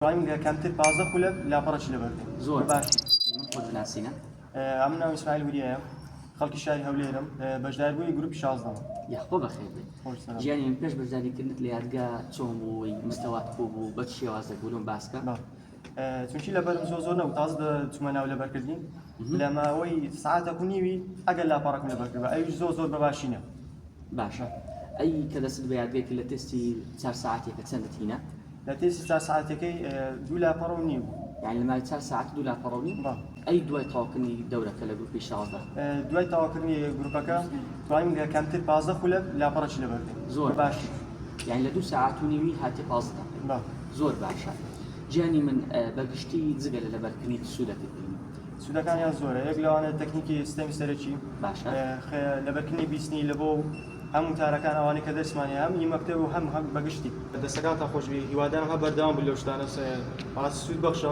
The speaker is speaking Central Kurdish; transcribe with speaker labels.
Speaker 1: ڕەنگە کەمتر 15 خولەک لاپەڕەکی لەبەر بێ.
Speaker 2: زۆر
Speaker 1: باشی.
Speaker 2: من خۆت بناسینە.
Speaker 1: ئەمن ناوم ئیسماعیل وریایە، خەڵکی شاری هەولێرم، بەشداربووی گروپی شازدەم.
Speaker 2: یاخوا بەخێر بێی.
Speaker 1: خۆش سەلام.
Speaker 2: گیانی من پێش بەشداریکردنت لە یادگا چۆن بووی، مستەوات کوو بوو، بە چ شێوازێک بوو لۆم باس کە.
Speaker 1: بەڵێ. چونکی لەبەرم زۆر زۆر نەبوو، تازە چوومە ناو لەبەرکردنی، لە ماوەی سەعاتێک و نیوی ئەگەر لاپەڕەکم لەبەر کردبا، ئەویش زۆر زۆر بە باشی نا.
Speaker 2: باشە ئەی کە دەستت بە یادگای کرد لە تێستی چار سەعاتێکە چەندت هینا؟
Speaker 1: لە تێستی چار سەعاتەکەی دوو لاپەڕە و نیو بوو.
Speaker 2: یانی لە ماوەی چار سەعات دوو لاپەڕە و نیو؟
Speaker 1: بەڵێ.
Speaker 2: ئەی دوای تەواوکردنی دەورەکە لە گروپی 16؟
Speaker 1: دوای تەواوکردنی گروپەکە توانیم لە کەمتر 15 خولەک لاپەڕەکی لەبەر بێ.
Speaker 2: زۆر
Speaker 1: باشی.
Speaker 2: یانی لە دوو سەعات و نیوی هاتیە 15 دەقەی.
Speaker 1: بەڵێ.
Speaker 2: زۆر باشە. گیانی من بە گشتی جگە لە لەبەرکردنی چ سوودەکت بینی؟
Speaker 1: سوودەکانیان زۆرە، یەک لەوانە تەکنیکی سیستەمی سەرەکی،
Speaker 2: باشە.
Speaker 1: لەبەرکردنی بیستنی لە بۆ هەموو تارەکان ئەوانەی کە دەرسمان هەیە هەم ئی مەکتەب و هەم هەم بەگشتی. دەستەکانتان خۆش بی، هیوادارم هەر بەردەوام بن لەو شتانە، بەڕاستی سوود بەخشە.